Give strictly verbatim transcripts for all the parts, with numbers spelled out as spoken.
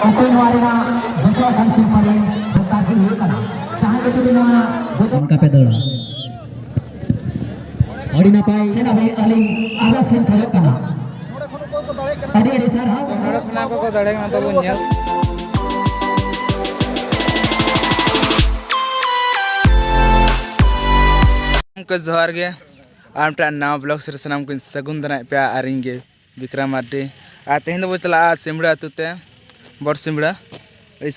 ᱚᱠᱚᱭ ᱱᱚᱣᱟ ᱨᱮᱱᱟᱜ ᱵᱚᱪᱷᱚᱨ ᱠᱷᱚᱱ ᱥᱤᱨᱯᱟᱹ ᱨᱮᱱ ᱫᱚᱨᱠᱟᱨ ᱜᱮ ᱦᱩᱭᱩᱜ ᱠᱟᱱᱟ, ᱡᱟᱦᱟᱸᱭ ᱠᱚ ᱡᱩᱫᱤ ᱱᱚᱣᱟ ᱵᱚᱪᱷᱚᱨ ᱚᱱᱠᱟ ᱯᱮ ᱫᱟᱹᱲᱟ᱾ ᱟᱹᱰᱤ ᱱᱟᱯᱟᱭ᱾ ᱥᱮ ᱟᱹᱞᱤᱧ ᱟᱨᱫᱟᱥ ᱞᱤᱧ ᱠᱷᱚᱡᱚᱜ ᱠᱟᱱᱟ᱾ ᱟᱹᱰᱤ ᱟᱹᱰᱤ ᱥᱟᱨᱦᱟᱣ᱾ ᱱᱚᱰᱮ ᱠᱷᱚᱱᱟᱜ ᱠᱚᱠᱚ ᱫᱟᱲᱮ ᱠᱟᱱᱟ ᱛᱟᱵᱚᱱ ᱧᱮᱞ᱾ ᱜᱚᱢᱠᱮ ᱡᱚᱦᱟᱨ ᱜᱮ, ᱟᱨ ᱢᱤᱫᱴᱟᱝ ᱱᱟᱣᱟ ᱵᱞᱚᱜ ᱥᱮᱫ ᱨᱮ ᱥᱟᱱᱟᱢ ᱠᱚᱧ ᱥᱟᱹᱜᱩᱱ ᱫᱟᱨᱟᱢᱮᱫ ᱯᱮᱭᱟ᱾ ᱟᱨ ᱤᱧ ᱜᱮ ᱵᱤᱠᱨᱚᱢ ᱢᱟᱨᱰᱤ᱾ ᱟᱨ ᱛᱮᱦᱮᱧ ᱫᱚᱵᱚ ᱪᱟᱞᱟᱜᱼᱟ ᱥᱤᱢᱲᱟ ᱟᱹᱛᱩ ᱛᱮ, ᱵᱚᱲ ᱥᱤᱢᱲᱟ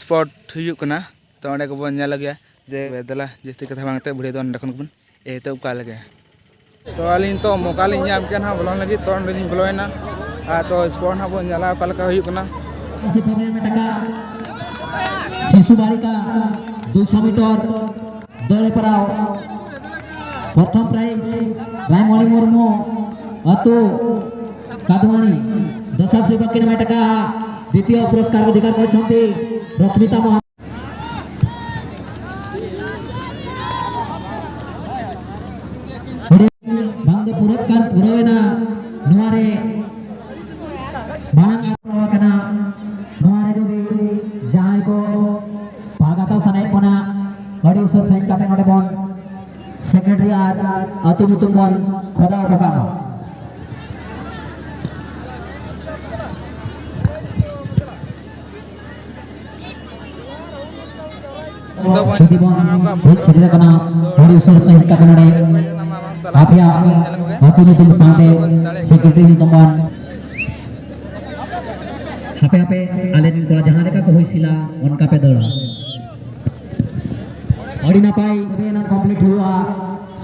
ᱥᱯᱳᱨᱴ ᱦᱩᱭᱩᱜ ᱠᱟᱱᱟ᱾ ᱛᱚ ᱚᱸᱰᱮ ᱜᱮᱵᱚᱱ ᱧᱮᱞ ᱟᱜᱮᱭᱟ ᱡᱮ, ᱫᱮᱞᱟ ᱡᱟᱹᱥᱛᱤ ᱠᱟᱛᱷᱟ ᱵᱟᱝ ᱠᱟᱛᱮ ᱵᱷᱤᱰᱤᱭᱳ ᱫᱚ ᱱᱚᱸᱰᱮ ᱠᱷᱚᱱ ᱜᱮᱵᱚᱱ ᱮᱛᱚᱦᱚᱵ ᱠᱟᱜ ᱞᱮᱜᱮ᱾ ᱛᱚ ᱟᱹᱞᱤᱧ ᱱᱤᱛᱚᱜ ᱢᱚᱠᱟ ᱞᱤᱧ ᱧᱟᱢ ᱠᱮᱫᱟ ᱦᱟᱸᱜ ᱵᱚᱞᱚᱱ ᱞᱟᱹᱜᱤᱫ, ᱛᱚ ᱚᱸᱰᱮ ᱞᱤᱧ ᱵᱚᱞᱚᱭᱮᱱᱟ᱾ ᱟᱨ ᱛᱚ ᱥᱯᱳᱨᱴ ᱦᱟᱸᱜ ᱵᱚᱱ ᱧᱮᱞᱟ ᱚᱠᱟ ᱞᱮᱠᱟ ᱦᱩᱭᱩᱜ ᱠᱟᱱᱟ᱾ ᱥᱤᱥᱩ ᱵᱟᱞᱤᱠᱟ ᱫᱩᱥᱚ ᱢᱤᱴᱚᱨ ᱫᱟᱹᱲ ᱦᱮᱯᱨᱟᱣ ᱯᱨᱚᱛᱷᱚᱢ ᱯᱨᱟᱭᱤᱡᱽ ᱨᱟᱭᱢᱚᱬᱤ ᱢᱩᱨᱢᱩ ᱟᱹᱛᱩ ᱠᱟᱫᱣᱟᱱᱤ, ᱫᱚᱥᱟᱨ ᱥᱤᱨᱯᱟᱹ ᱠᱤᱱ ᱦᱟᱢᱮᱴ ᱟᱠᱟᱫᱼᱟ, ᱫᱤᱛᱤᱭᱚ ᱯᱩᱨᱚᱥᱠᱟᱨ ᱚᱫᱷᱤᱠᱟᱨ ᱠᱚᱨᱤᱪᱷᱚᱱᱛᱤ ᱨᱚᱥᱢᱤᱛᱟ ᱢᱚᱦᱟᱱᱛᱤ᱾ ᱵᱟᱝ ᱫᱚ ᱯᱩᱨᱟᱹᱜ ᱠᱟᱱ ᱯᱩᱨᱟᱹᱣᱮᱱᱟ᱾ ᱱᱚᱣᱟ ᱨᱮ ᱢᱟᱲᱟᱝ ᱟᱨ ᱠᱟᱱᱟ᱾ ᱱᱚᱣᱟ ᱨᱮ ᱡᱩᱫᱤ ᱡᱟᱦᱟᱸᱭ ᱠᱚ ᱵᱷᱟᱜᱟᱛᱟᱣ ᱥᱟᱱᱟᱭᱮᱫ ᱵᱚᱱᱟ, ᱟᱹᱰᱤ ᱩᱥᱟᱹᱨᱟ ᱥᱟᱺᱦᱤᱡ ᱠᱟᱛᱮ ᱱᱚᱰᱮ ᱵᱚᱱ ᱥᱮᱠᱨᱮᱴᱟᱨᱤ ᱟᱨ ᱟᱹᱛᱩ ᱧᱩᱛᱩᱢ ᱵᱚᱱ ᱠᱷᱚᱫᱟ ᱦᱚᱴᱚ ᱠᱟᱜ ᱢᱟ᱾ ᱡᱩᱫᱤ ᱵᱚᱱ ᱦᱮᱡ ᱥᱮᱴᱮᱨ ᱟᱠᱟᱱᱟ, ᱟᱹᱰᱤ ᱩᱥᱟᱹᱨᱟ ᱥᱟᱺᱦᱤᱡ ᱠᱟᱛᱮ ᱱᱚᱰᱮ ᱟᱯᱮᱭᱟᱜ ᱟᱹᱛᱩ ᱧᱩᱛᱩᱢ ᱥᱟᱶᱛᱮ ᱥᱮᱠᱨᱮᱴᱟᱨᱤ ᱧᱩᱛᱩᱢ ᱵᱚᱱ, ᱦᱟᱯᱮ ᱦᱟᱯᱮ, ᱟᱞᱮ ᱨᱮᱱ ᱠᱚᱲᱟ ᱡᱟᱦᱟᱸ ᱞᱮᱠᱟ ᱠᱚ ᱦᱩᱭ ᱥᱤᱞᱟ, ᱚᱱᱠᱟ ᱯᱮ ᱫᱟᱹᱲᱟ᱾ ᱟᱹᱰᱤ ᱱᱟᱯᱟᱭ, ᱛᱚᱵᱮ ᱮᱱᱟᱝ ᱠᱚᱢᱯᱞᱤᱴ ᱦᱩᱭᱩᱜᱼᱟ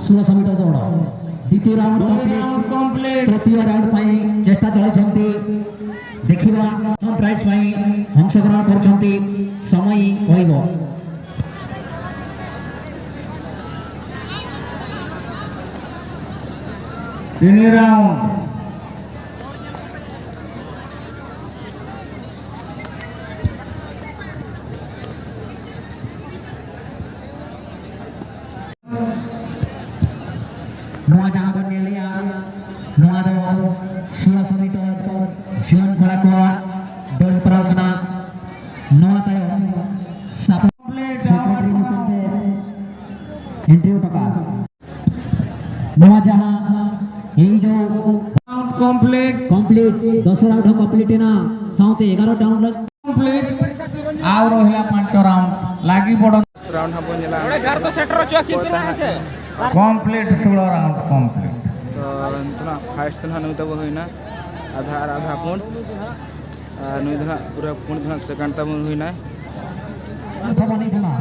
ᱥᱳᱞᱳᱥᱚ ᱢᱤᱴᱟᱨ ᱫᱟᱹᱲ᱾ ᱫᱤᱛᱤᱭᱚ ରାଉଣ୍ଡ କମ୍ପ୍ଲିଟ୍। Round complete. ତୃତୀୟ ରାଉଣ୍ଡ ପାଇଁ ଚେଷ୍ଟା ଚଳାଇଛନ୍ତି। ଦେଖିବା ପ୍ରଥମ ପ୍ରାଇଜ୍ ପାଇଁ ଅଂଶଗ୍ରହଣ କରୁଛନ୍ତି। ସମୟ କହିବ। ତିନି ରାଉଣ୍ଡ। ᱱᱚᱣᱟ ᱡᱟᱦᱟᱸ ᱵᱚᱱ ᱧᱮᱞᱮᱜᱼᱟ, ᱱᱚᱣᱟ ᱫᱚ ᱥᱳᱞᱳᱥᱚ ᱢᱤᱴᱟᱨ ᱡᱩᱣᱟᱹᱱ ᱠᱚᱲᱟ ᱠᱚᱣᱟᱜ ᱫᱟᱹᱲ ᱦᱮᱯᱨᱟᱣ ᱠᱟᱱᱟ᱾ ᱫᱚᱥ ᱨᱟᱣᱩᱱᱰ ᱦᱚᱸ ᱠᱚᱢᱯᱞᱤᱴ ᱮᱱᱟ, ᱥᱟᱶᱛᱮ ᱮᱜᱟᱨᱚ ᱨᱟᱣᱩᱱᱰ ᱞᱟᱹᱜᱤᱫ᱾ ᱠᱚᱢᱯᱞᱤᱴ᱾ ᱟᱨ ᱨᱚᱦᱤᱞᱟ ᱯᱟᱸᱪ ᱨᱟᱣᱩᱱᱰ ᱞᱟᱹᱜᱤᱫ ᱵᱚᱲᱚ ᱨᱟᱣᱩᱱᱰ ᱦᱚᱸ ᱵᱚᱱ ᱧᱮᱞᱟ᱾ ᱚᱸᱰᱮ ᱜᱷᱟᱴ ᱫᱚ ᱥᱮᱴᱮᱨ ᱦᱚᱪᱚ ᱟᱹᱠᱤᱱ ᱯᱮ ᱦᱮᱸ ᱥᱮ᱾ ᱠᱚᱢᱯᱞᱤᱴ, ᱥᱳᱞᱳ ᱨᱟᱣᱩᱱᱰ ᱠᱚᱢᱯᱞᱤᱴ᱾ ᱛᱚ ᱱᱤᱛᱚᱜ ᱯᱷᱟᱥᱴ ᱫᱚ ᱱᱟᱦᱟᱜ ᱱᱩᱭ ᱛᱟᱵᱚ ᱦᱩᱭᱱᱟ, ᱟᱫᱷᱟ ᱟᱨ ᱟᱫᱷᱟ ᱯᱩᱸᱰ᱾ ᱟᱨ ᱱᱩᱭ ᱫᱚ ᱱᱟᱦᱟᱜ ᱯᱩᱨᱟᱹ ᱯᱩᱸᱰ ᱫᱚ ᱱᱟᱦᱟᱜ ᱥᱮᱠᱮᱱᱰ ᱛᱟᱵᱚᱱ ᱦᱩᱭᱱᱟᱭ᱾ ᱛᱟᱵᱚᱱ ᱦᱩᱭ ᱠᱟᱱᱟ᱾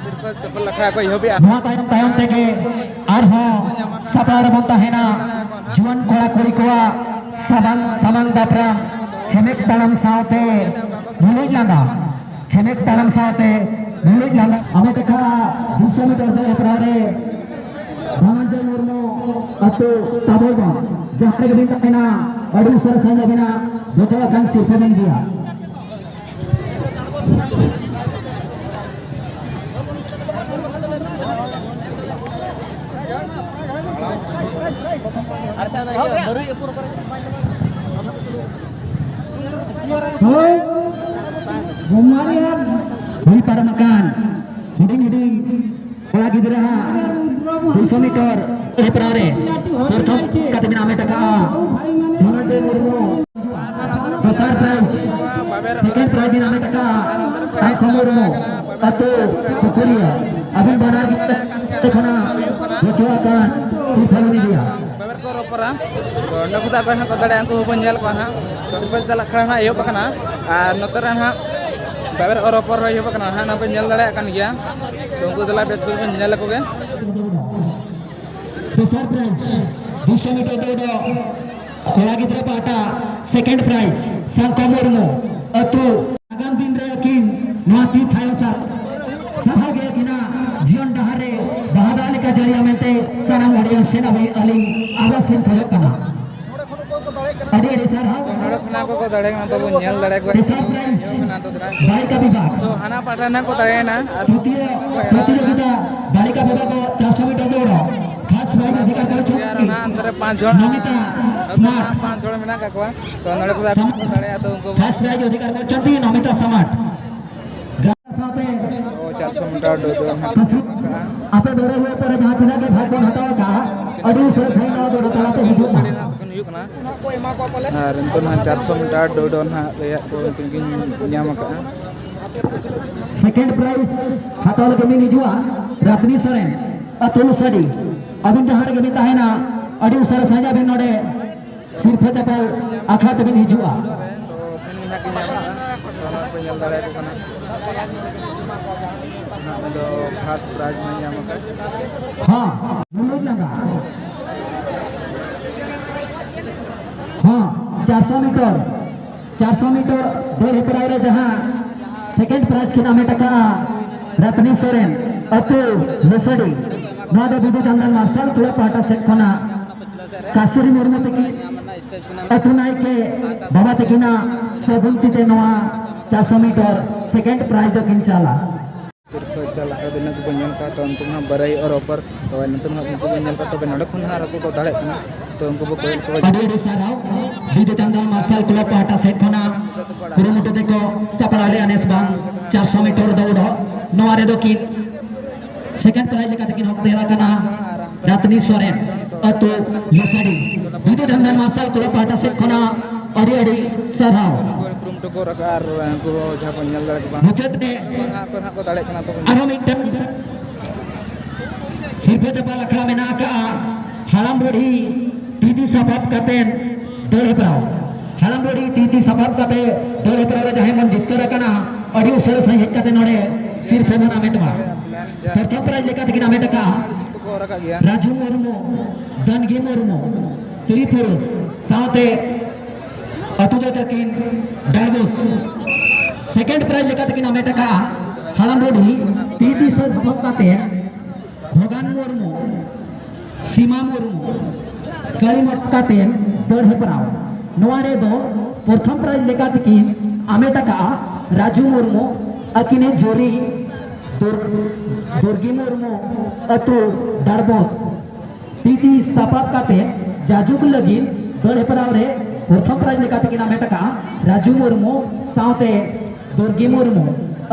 ᱥᱤᱨᱯᱟᱹ ᱪᱟᱯᱟᱞ ᱟᱠᱷᱲᱟ ᱠᱚ ᱮᱦᱚᱵᱮᱜᱼᱟ᱾ ᱱᱚᱣᱟ ᱛᱟᱭᱚᱢ ᱛᱟᱭᱚᱢ ᱛᱮᱜᱮ ᱟᱨᱦᱚᱸ ᱥᱟᱯᱲᱟᱣ ᱨᱮᱵᱚᱱ ᱛᱟᱦᱮᱱᱟ ᱡᱩᱣᱟᱹᱱ ᱠᱚᱲᱟ ᱠᱩᱲᱤ ᱠᱚᱣᱟᱜ ᱥᱟᱢᱟᱝ ᱥᱟᱢᱟᱝ ᱫᱟᱯᱨᱟᱢ ᱪᱷᱮᱢᱮᱠ ᱛᱟᱲᱟᱢ ᱥᱟᱶᱛᱮ ᱢᱩᱞᱩᱡ ᱞᱟᱸᱫᱟ, ᱪᱷᱮᱢᱮᱠ ᱛᱟᱲᱟᱢ ᱥᱟᱶᱛᱮ ᱢᱩᱞᱩᱡ ᱞᱟᱸᱫᱟ᱾ ᱟᱢᱮᱴ ᱟᱠᱟᱫ ᱫᱩᱥᱚ ᱢᱤᱴᱟᱨ ᱫᱟᱹᱲ ᱦᱮᱯᱨᱟᱣ ᱨᱮ ᱫᱷᱚᱱᱚᱱᱡᱚᱭ ᱢᱩᱨᱢᱩ ᱟᱹᱛᱩ ᱛᱟᱵᱚᱞᱵᱚᱱ, ᱡᱟᱦᱟᱸ ᱨᱮᱜᱮ ᱵᱤᱱ ᱛᱟᱦᱮᱱᱟ, ᱟᱹᱰᱤ ᱩᱥᱟᱹᱨᱟ ᱥᱟᱺᱦᱤᱡ ᱟᱹᱵᱤᱱᱟᱜ ᱡᱚᱛᱚ ᱞᱮᱠᱟᱱ ᱥᱤᱨᱯᱟᱹ ᱵᱤᱱ ᱤᱫᱤᱭᱟ᱾ ᱦᱳᱭ, ᱦᱩᱭ ᱯᱟᱨᱚᱢ ᱟᱠᱟᱱ ᱦᱩᱰᱤᱧ ᱦᱩᱰᱤᱧ ᱠᱚᱲᱟ ᱜᱤᱫᱽᱨᱟᱹ ᱦᱟᱸᱜ ᱫᱩᱥᱚ ᱢᱤᱴᱟᱨ ᱦᱮᱯᱨᱟᱣ ᱨᱮ ᱯᱨᱚᱛᱷᱚᱢ ᱠᱟᱛᱮ ᱵᱤᱱ ᱦᱟᱢᱮᱴ ᱟᱠᱟᱫᱼᱟ ᱫᱷᱚᱱᱚᱱᱡᱚᱭ ᱢᱩᱨᱢᱩ, ᱫᱚᱥᱟᱨ ᱯᱨᱟᱭᱤᱡᱽ, ᱥᱮᱠᱮᱱᱰ ᱯᱨᱟᱭᱤᱡᱽ ᱵᱤᱱ ᱦᱟᱢᱮᱴ ᱟᱠᱟᱫᱼᱟ ᱥᱟᱝᱠᱷᱚ ᱢᱩᱨᱢᱩ, ᱟᱹᱛᱩ ᱯᱩᱠᱷᱩᱨᱤᱭᱟᱹ᱾ ᱟᱹᱵᱤᱱ ᱵᱟᱱᱟᱨ ᱜᱮ ᱠᱷᱚᱱᱟᱜ ᱨᱚᱪᱚ ᱟᱠᱟᱱ ᱥᱤᱨᱯᱷᱟᱹ ᱵᱤᱱ ᱤᱫᱤᱭᱟ᱾ ᱵᱟᱵᱮᱨ ᱠᱚ ᱨᱚᱯᱚᱲᱟ᱾ ᱛᱚ ᱚᱸᱰᱮ ᱠᱷᱚᱱ ᱫᱚ ᱚᱠᱚᱭ ᱦᱚᱸ ᱠᱚ ᱫᱟᱲᱮᱭᱟᱜᱼᱟ, ᱩᱱᱠᱩ ᱦᱚᱸᱵᱚᱱ ᱧᱮᱞ ᱠᱚᱣᱟ ᱱᱟᱦᱟᱜ᱾ ᱥᱤᱨᱯᱟᱹ ᱪᱟᱞᱟᱜ ᱠᱷᱟᱱ ᱱᱟᱦᱟᱜ ᱮᱦᱚᱵ ᱟᱠᱟᱱᱟ᱾ ᱟᱨ ᱱᱚᱛᱮ ᱨᱮ ᱱᱟᱦᱟᱜ ᱵᱟᱵᱮᱨ ᱚᱨ ᱚᱯᱚᱨ ᱦᱚᱸ ᱮᱦᱚᱵ ᱟᱠᱟᱱᱟ ᱱᱟᱦᱟᱜ, ᱱᱚᱣᱟ ᱯᱮ ᱧᱮᱞ ᱫᱟᱲᱮᱭᱟᱜ ᱠᱟᱱ ᱜᱮᱭᱟ᱾ ᱛᱚ ᱩᱱᱠᱩ ᱫᱮᱞᱟ ᱵᱮᱥ ᱠᱚ ᱵᱚᱱ ᱧᱮᱞ ᱞᱮᱠᱚ ᱜᱮ᱾ ᱫᱚᱥᱟᱨ ᱯᱨᱟᱭᱤᱡᱽ ᱫᱩᱥᱚ ᱢᱤᱴᱟᱨ ᱫᱟᱹᱲ ᱫᱚ ᱠᱚᱲᱟ ᱜᱤᱫᱽᱨᱟᱹ ᱯᱟᱦᱴᱟ, ᱥᱮᱠᱮᱱᱰ ᱯᱨᱟᱭᱤᱡᱽ ᱥᱟᱝᱠᱷᱚ ᱢᱩᱨᱢᱩ, ᱟᱹᱛᱩ᱾ ᱟᱜᱟᱢ ᱫᱤᱱ ᱨᱮ ᱟᱹᱠᱤᱱ ᱱᱚᱣᱟ ᱛᱤ ᱛᱷᱟᱭᱚ ᱥᱟᱨ-, ᱥᱟᱨᱦᱟᱣ ᱜᱮ ᱟᱹᱠᱤᱱᱟᱜ ᱡᱤᱭᱚᱱ ᱰᱟᱦᱟᱨ ᱨᱮ ᱵᱟᱦᱟ ᱫᱟᱜ ᱞᱮᱠᱟ ᱡᱟᱹᱲᱤᱭᱟ ᱢᱮᱱᱛᱮ ᱥᱟᱱᱟᱢ ᱦᱚᱲ ᱥᱮᱱ ᱟᱹᱞᱤᱧ ᱟᱨᱫᱟᱥ ᱞᱤᱧ ᱠᱷᱚᱡᱚᱜ ᱠᱟᱱᱟ᱾ ᱟᱹᱰᱤ ᱟᱹᱰᱤ ᱥᱟᱨᱦᱟᱣ᱾ ᱱᱚᱰᱮ ᱠᱷᱚᱱᱟᱜ ᱠᱚ ᱫᱟᱲᱮ ᱠᱟᱱᱟ, ᱛᱚᱵᱚ ᱧᱮᱞ ᱫᱟᱲᱮ ᱠᱚᱣᱟ᱾ ᱛᱮᱥᱟᱨ ᱯᱨᱟᱭᱤᱡᱽ ᱵᱟᱞᱤᱠᱟ ᱵᱤᱵᱷᱟᱜᱽ᱾ ᱛᱚ ᱦᱟᱱᱟ ᱯᱟᱦᱴᱟ ᱨᱮᱱᱟᱜ ᱠᱚ ᱫᱟᱲᱮᱭᱮᱱᱟ ᱟᱨ ᱛᱨᱤᱛᱤᱭᱚ ᱯᱨᱚᱛᱤᱡᱳᱜᱤᱛᱟ ᱵᱟᱞᱤᱠᱟ ᱵᱤᱵᱷᱟᱜᱽ ᱪᱟᱨᱥᱚ ᱢᱤᱴᱟᱨ ᱫᱟᱹᱲ᱾ ᱯᱷᱟᱥᱴ ᱯᱨᱟᱭᱤᱡᱽ ᱚᱫᱷᱤᱠᱟᱨ ᱠᱚ ᱟᱨ ᱪᱚᱱᱫᱤ ᱚᱱᱟ ᱚᱱᱛᱮ ᱨᱮ ᱯᱟᱸᱪ ᱡᱚᱱ, ᱱᱚᱢᱤᱛᱟ ᱱᱚᱛᱮ ᱨᱮ ᱥᱢᱟᱨᱴ᱾ ᱯᱟᱸᱪ ᱡᱚᱱ ᱢᱮᱱᱟᱜ ᱠᱟᱜ ᱠᱚᱣᱟ᱾ ᱛᱚ ᱱᱚᱰᱮ ᱠᱷᱚᱱ ᱥᱟᱢᱟᱴ᱾ ᱫᱟᱲᱮᱭᱟᱜᱼᱟ ᱛᱚ ᱩᱱᱠᱩ ᱯᱷᱟᱥᱴ ᱯᱨᱟᱭᱤᱡᱽ ᱚᱫᱷᱤᱠᱟᱨ ᱠᱚ ᱪᱚᱱᱫᱤ ᱱᱚᱢᱤᱛᱟ ᱥᱟᱢᱟᱴ᱾ ᱥᱟᱶᱛᱮ ᱚ, ᱪᱟᱨᱥᱚ ᱢᱤᱴᱟᱨ ᱫᱟᱹᱲ ᱫᱚ ᱱᱟᱦᱟᱜ ᱠᱟᱹᱥᱤ ᱟᱯᱮ ᱵᱮᱨᱮᱫ ᱦᱩᱭᱩᱜ ᱯᱚᱨᱮ ᱡᱟᱦᱟᱸ ᱛᱤᱱᱟᱹᱜ ᱜᱮ ᱵᱷᱟᱜᱽ ᱵᱚᱱ ᱦᱟᱛᱟᱣ ᱟᱠᱟᱫᱼᱟ, ᱟᱹᱰᱤ ᱩᱥᱟᱹᱨᱟ ᱥᱟᱺᱦᱤᱡ ᱱᱚᱣᱟ ᱫᱚ ᱛᱟᱞᱟᱛᱮ ᱦᱤᱡᱩᱜ ᱢᱟ᱾ ᱠᱟᱱᱟ᱾ ᱟᱨ ᱱᱤᱛᱚᱜ ᱱᱟᱦᱟᱜ ᱪᱟᱨᱥᱚ ᱢᱤᱴᱟᱨ ᱫᱟᱹᱲ ᱫᱚ ᱱᱟᱦᱟᱜ ᱨᱮᱭᱟᱜ ᱠᱚ ᱩᱱᱠᱤᱱ ᱠᱤᱱ ᱧᱟᱢ ᱟᱠᱟᱫᱼᱟ᱾ ᱥᱮᱠᱮᱱᱰ ᱯᱨᱟᱭᱤᱡᱽ ᱦᱟᱛᱟᱣ ᱞᱟᱹᱜᱤᱫ ᱵᱤᱱ ᱦᱤᱡᱩᱜᱼᱟ ᱨᱟᱛᱱᱤ ᱥᱚᱨᱮᱱ, ᱟᱹᱛᱩ ᱞᱩᱥᱟᱹᱰᱤ᱾ ᱟᱹᱵᱤᱱ ᱡᱟᱦᱟᱸ ᱨᱮᱜᱮ ᱵᱤᱱ ᱛᱟᱦᱮᱱᱟ, ᱟᱹᱰᱤ ᱩᱥᱟᱹᱨᱟ ᱥᱟᱸᱜᱮ ᱵᱤᱱ ᱱᱚᱰᱮ ᱥᱤᱨᱯᱷᱟᱹ ᱪᱟᱯᱟᱞ ᱟᱠᱷᱲᱟ ᱛᱮᱵᱤᱱ ᱦᱤᱡᱩᱜᱼᱟ᱾ ᱛᱚ ᱩᱱᱠᱤᱱ ᱜᱮ ᱱᱟᱦᱟᱜ ᱠᱤᱱ ᱧᱟᱢ ᱟᱠᱟᱫᱼᱟ᱾ ᱛᱚ ᱱᱚᱣᱟ ᱠᱚ ᱧᱮᱞ ᱫᱟᱲᱮᱭᱟᱠᱚ ᱠᱟᱱᱟ᱾ ᱱᱟᱦᱟᱜ ᱩᱱᱤ ᱫᱚ ᱯᱷᱟᱥᱴ ᱯᱨᱟᱭᱤᱡᱽ ᱢᱟᱭ ᱧᱟᱢ ᱟᱠᱟᱫ᱾ ᱦᱚᱸ, ᱢᱩᱞᱩᱡ ᱞᱟᱸᱫᱟ᱾ ᱦᱚᱸ, ᱪᱟᱨᱥᱚ ᱢᱤᱴᱚᱨ, ᱪᱟᱨᱥᱚ ᱢᱤᱴᱚᱨ ᱫᱟᱹᱲ ᱦᱮᱯᱨᱟᱣ ᱨᱮ ᱡᱟᱦᱟᱸ ᱥᱮᱠᱮᱱᱰ ᱯᱨᱟᱭᱤᱡᱽ ᱠᱤᱱ ᱦᱟᱢᱮᱴ ᱟᱠᱟᱫᱼᱟ ᱨᱟᱛᱱᱤ ᱥᱚᱨᱮᱱ, ᱟᱹᱛᱩ ᱞᱩᱥᱟᱹᱰᱤ, ᱱᱚᱣᱟ ᱫᱚ ᱵᱤᱫᱩ ᱪᱟᱸᱫᱟᱱ ᱢᱟᱨᱥᱟᱞ ᱠᱞᱟᱵᱽ ᱯᱟᱦᱴᱟ ᱥᱮᱫ ᱠᱷᱚᱱᱟᱜ ᱠᱟᱥᱛᱩᱨᱤ ᱢᱩᱨᱢᱩ ᱛᱟᱹᱠᱤᱱ, ᱟᱹᱛᱩ ᱱᱟᱭᱠᱮ ᱵᱟᱵᱟ ᱛᱟᱹᱠᱤᱱᱟᱜ ᱥᱟᱹᱜᱩᱱ ᱛᱤ ᱛᱮ ᱱᱚᱣᱟ ᱪᱟᱨᱥᱚ ᱢᱤᱴᱚᱨ ᱥᱮᱠᱮᱱᱰ ᱯᱨᱟᱭᱤᱡᱽ ᱫᱚᱠᱤᱱ ᱪᱟᱞᱟ᱾ ᱥᱤᱨᱯᱷᱟᱹ ᱪᱟᱞ ᱟᱠᱟᱫ ᱫᱤᱱᱟᱹᱜ ᱜᱮᱵᱚᱱ ᱧᱮᱞ ᱠᱚᱣᱟ, ᱛᱚ ᱱᱤᱛᱚᱜ ᱦᱟᱸᱜ ᱵᱟᱨᱟᱭ ᱚᱨ ᱚᱯᱚᱨ, ᱛᱚ ᱱᱤᱛᱚᱜ ᱦᱟᱸᱜ ᱩᱱᱠᱩ ᱵᱚᱱ ᱧᱮᱞ ᱠᱚᱣᱟ, ᱛᱚᱵᱮ ᱱᱚᱰᱮ ᱠᱷᱚᱱ ᱦᱟᱸᱜ ᱟᱨᱚ ᱠᱚ ᱫᱟᱲᱮᱭᱟᱜ ᱠᱟᱱᱟ, ᱛᱚ ᱩᱱᱠᱩ ᱵᱚ ᱠᱚᱭᱚᱜ ᱠᱚᱣᱟ᱾ ᱟᱹᱰᱤ ᱟᱹᱰᱤ ᱥᱟᱨᱦᱟᱣ ᱵᱤᱫᱩ ᱪᱟᱸᱫᱟᱱ ᱢᱟᱨᱥᱟᱞ ᱠᱞᱟᱵᱽ ᱯᱟᱦᱴᱟ ᱥᱮᱫ ᱠᱷᱚᱱᱟᱜ ᱠᱩᱨᱩᱢᱩᱴᱩ ᱛᱮᱠᱚ ᱥᱟᱯᱲᱟᱣ ᱞᱮᱫᱼᱟ ᱱᱮᱥ ᱵᱟᱝ ᱪᱟᱨᱥᱚ ᱢᱤᱴᱚᱨ ᱫᱟᱹᱲ ᱩᱰᱷᱟᱹᱣ᱾ ᱱᱚᱣᱟ ᱨᱮᱫᱚ ᱠᱤᱱ ᱥᱮᱠᱮᱱᱰ ᱯᱨᱟᱭᱤᱡᱽ ᱞᱮᱠᱟ ᱛᱮᱠᱤᱱ ᱦᱚᱠᱫᱟᱨ ᱟᱠᱟᱱᱟ ᱨᱟᱛᱱᱤ ᱥᱚᱨᱮᱱ, ᱟᱹᱛᱩ ᱞᱩᱥᱟᱹᱰᱤ᱾ ᱵᱤᱫᱩ ᱪᱟᱸᱫᱟᱱ ᱢᱟᱨᱥᱟᱞ ᱠᱞᱟᱵᱽ ᱯᱟᱦᱴᱟ ᱥᱮᱫ ᱠᱷᱚᱱᱟᱜ ᱟᱹᱰᱤ ᱟᱹᱰᱤ ᱥᱟᱨᱦᱟᱣ᱾ ᱠᱩᱨᱩᱢᱩᱴᱩ ᱠᱚ ᱨᱟᱠᱟᱵ ᱟᱨ ᱩᱱᱠᱩ ᱦᱚᱸ ᱡᱟᱦᱟᱸ ᱵᱚᱱ ᱧᱮᱞ ᱫᱟᱲᱮᱭᱟᱠᱚ ᱠᱟᱱᱟ᱾ ᱢᱩᱪᱟᱹᱫ ᱨᱮ ᱠᱚ ᱱᱟᱦᱟᱜ ᱠᱚ ᱱᱟᱦᱟᱜ ᱠᱚ ᱫᱟᱲᱮᱭᱟᱜ ᱠᱟᱱᱟ, ᱛᱚᱵᱮ ᱟᱨᱦᱚᱸ ᱢᱤᱫᱴᱟᱝ ᱥᱤᱨᱯᱷᱟᱹ ᱪᱟᱯᱟᱞ ᱟᱠᱷᱲᱟ ᱢᱮᱱᱟᱜ ᱟᱠᱟᱫᱼᱟ᱾ ᱦᱟᱲᱟᱢ ᱵᱩᱲᱦᱤ ᱛᱤ ᱛᱤ ᱥᱟᱯᱟᱵ ᱠᱟᱛᱮ ᱫᱟᱹᱲ ᱦᱮᱯᱨᱟᱣ᱾ ᱦᱟᱲᱟᱢ ᱵᱩᱲᱦᱤ ᱛᱤ ᱛᱤ ᱥᱟᱯᱟᱵ ᱠᱟᱛᱮ ᱫᱟᱹᱲ ᱦᱮᱯᱨᱟᱣ ᱨᱮ ᱡᱟᱦᱟᱸᱭ ᱵᱚᱱ ᱡᱤᱛᱠᱟᱹᱨ ᱟᱠᱟᱱᱟ, ᱟᱹᱰᱤ ᱩᱥᱟᱹᱨᱟ ᱥᱟᱺᱦᱤᱡ ᱦᱮᱡ ᱠᱟᱛᱮ ᱱᱚᱰᱮ ᱥᱤᱨᱯᱷᱟᱹ ᱵᱚᱱ ᱦᱟᱢᱮᱴ ᱢᱟ᱾ ᱯᱨᱚᱛᱷᱚᱢ ᱯᱨᱟᱭᱤᱡᱽ ᱞᱮᱠᱟ ᱛᱮᱠᱤᱱ ᱦᱟᱢᱮᱴ ᱟᱠᱟᱫᱼᱟ ᱠᱚ ᱨᱟᱠᱟᱵ ᱜᱮᱭᱟ᱾ ᱨᱟᱡᱩ ᱢᱩᱨᱢᱩ, ᱫᱟᱱᱜᱤ ᱢᱩᱨᱢᱩ, ᱛᱨᱤ ᱯᱩᱨᱩᱥ ᱥᱟᱶᱛᱮ ᱟᱹᱛᱩ ᱫᱚ ᱛᱟᱹᱠᱤᱱ ᱰᱟᱸᱰᱵᱳᱥ᱾ ᱥᱮᱠᱮᱱᱰ ᱯᱨᱟᱭᱤᱡᱽ ᱞᱮᱠᱟ ᱛᱮᱠᱤᱱ ᱦᱟᱢᱮᱴ ᱟᱠᱟᱫᱼᱟ ᱦᱟᱲᱟᱢ ᱵᱩᱰᱷᱤ ᱛᱤ ᱛᱤ ᱥᱟᱯᱟᱵ ᱠᱟᱛᱮ ᱵᱷᱚᱜᱟᱱ ᱢᱩᱨᱢᱩ, ᱥᱤᱢᱟ ᱢᱩᱨᱢᱩ, ᱠᱟᱹᱲᱤ ᱢᱚᱴᱠᱟ ᱛᱮ ᱫᱟᱹᱲ ᱦᱮᱯᱨᱟᱣ᱾ ᱱᱚᱣᱟ ᱨᱮᱫᱚ ᱯᱨᱚᱛᱷᱚᱢ ᱯᱨᱟᱭᱤᱡᱽ ᱞᱮᱠᱟ ᱛᱮᱠᱤᱱ ᱦᱟᱢᱮᱴ ᱟᱠᱟᱫᱼᱟ ᱨᱟᱡᱩ ᱢᱩᱨᱢᱩ, ᱟᱹᱠᱤᱱᱤᱡ ᱡᱩᱨᱤ ᱫᱩᱨ-, ᱫᱩᱨᱜᱤ ᱢᱩᱨᱢᱩ, ᱟᱹᱛᱩ ᱰᱟᱲᱵᱚᱥ᱾ ᱛᱤ ᱛᱤ ᱥᱟᱯᱟᱵ ᱠᱟᱛᱮ ᱡᱟᱡᱩᱜᱽ ᱞᱟᱹᱜᱤᱫ ᱫᱟᱹᱲ ᱦᱮᱯᱨᱟᱣ ᱨᱮ ᱯᱨᱚᱛᱷᱚᱢ ᱯᱨᱟᱭᱤᱡᱽ ᱞᱮᱠᱟ ᱛᱮᱠᱤᱱ ᱦᱟᱢᱮᱴ ᱟᱠᱟᱫᱼᱟ ᱨᱟᱡᱩ ᱢᱩᱨᱢᱩ ᱥᱟᱶᱛᱮ ᱫᱩᱨᱜᱤ ᱢᱩᱨᱢᱩ,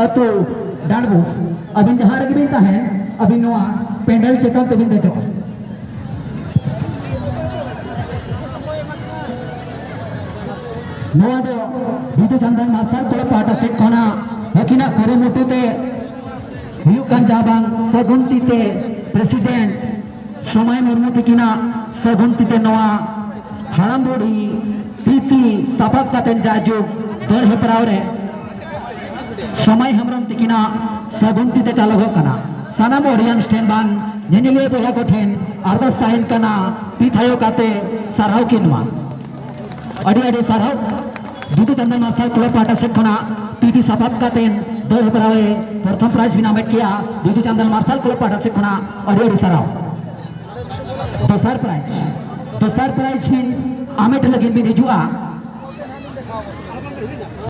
ᱟᱹᱛᱩ ᱰᱟᱸᱰᱵᱳᱥ᱾ ᱟᱹᱵᱤᱱ ᱡᱟᱦᱟᱸ ᱨᱮᱜᱮ ᱵᱤᱱ ᱛᱟᱦᱮᱱ, ᱟᱹᱵᱤᱱ ᱱᱚᱣᱟ ᱯᱮᱱᱰᱮᱞ ᱪᱮᱛᱟᱱ ᱛᱮᱵᱤᱱ ᱫᱮᱡᱚᱜᱼᱟ᱾ ᱱᱚᱣᱟ ᱫᱚ ᱵᱤᱫᱩ ᱪᱟᱸᱫᱟᱱ ᱢᱟᱨᱥᱟᱞ ᱠᱞᱟᱵᱽ ᱯᱟᱦᱴᱟ ᱥᱮᱫ ᱠᱷᱚᱱᱟᱜ ᱟᱹᱠᱤᱱᱟᱜ ᱠᱩᱨᱩᱢᱩᱴᱩ ᱛᱮ ᱦᱩᱭᱩᱜ ᱠᱟᱱ ᱡᱟᱦᱟᱸ ᱵᱟᱝ ᱥᱟᱹᱜᱩᱱ ᱛᱤ ᱛᱮ ᱯᱨᱮᱥᱤᱰᱮᱱᱴ ᱥᱚᱢᱟᱭ ᱢᱩᱨᱢᱩ ᱛᱤᱠᱤᱱᱟᱜ ᱥᱟᱹᱜᱩᱱ ᱛᱤ ᱛᱮ ᱱᱚᱣᱟ ᱦᱟᱲᱟᱢ ᱵᱩᱲᱦᱤ ᱛᱤ ᱛᱤ ᱥᱟᱯᱟᱵ ᱠᱟᱛᱮ ᱡᱟᱭᱡᱩᱜᱽ ᱫᱟᱹᱲ ᱦᱮᱯᱨᱟᱣ ᱨᱮ ᱥᱚᱢᱟᱭ ᱦᱮᱢᱵᱨᱚᱢ ᱛᱤᱠᱤᱱᱟᱜ ᱥᱟᱹᱜᱩᱱ ᱛᱤ ᱛᱮ ᱪᱟᱞᱚᱜᱚᱜ ᱠᱟᱱᱟ᱾ ᱥᱟᱱᱟᱢ ᱚᱰᱤᱭᱮᱱᱥ ᱴᱷᱮᱱ ᱵᱟᱝ ᱧᱮᱧᱮᱞᱤᱭᱟᱹ ᱵᱚᱭᱦᱟ ᱠᱚᱴᱷᱮᱱ ᱟᱨᱫᱟᱥ ᱛᱟᱦᱮᱱ ᱠᱟᱱᱟ, ᱛᱤ ᱛᱷᱟᱭᱚ ᱠᱟᱛᱮ ᱥᱟᱨᱦᱟᱣ ᱠᱤᱱ ᱢᱟ᱾ ᱟᱹᱰᱤ ᱟᱹᱰᱤ ᱥᱟᱨᱦᱟᱣ᱾ ᱵᱤᱫᱩ ᱪᱟᱸᱫᱟᱱ ᱢᱟᱨᱥᱟᱞ ᱠᱞᱟᱵᱽ ᱯᱟᱦᱴᱟ ᱥᱮᱫ ᱠᱷᱚᱱᱟᱜ ᱛᱤ ᱛᱤ ᱥᱟᱯᱟᱵ ᱠᱟᱛᱮ ᱫᱟᱹᱲ ᱦᱮᱯᱨᱟᱣ ᱨᱮ ᱯᱨᱚᱛᱷᱚᱢ ᱯᱨᱟᱭᱤᱡᱽ ᱵᱤᱱ ᱦᱟᱢᱮᱴ ᱠᱮᱜᱼᱟ᱾ ᱵᱤᱫᱩ ᱪᱟᱸᱫᱟᱱ ᱢᱟᱨᱥᱟᱞ ᱠᱞᱟᱵᱽ ᱯᱟᱦᱴᱟ ᱥᱮᱫ ᱠᱷᱚᱱᱟᱜ ᱟᱹᱰᱤ ᱟᱹᱰᱤ ᱥᱟᱨᱦᱟᱣ᱾ ᱫᱚᱥᱟᱨ ᱯᱨᱟᱭᱤᱡᱽ, ᱫᱚᱥᱟᱨ ᱯᱨᱟᱭᱤᱡᱽ ᱵᱤᱱ ᱦᱟᱢᱮᱴ ᱞᱟᱹᱜᱤᱫ ᱵᱤᱱ ᱦᱤᱡᱩᱜᱼᱟ᱾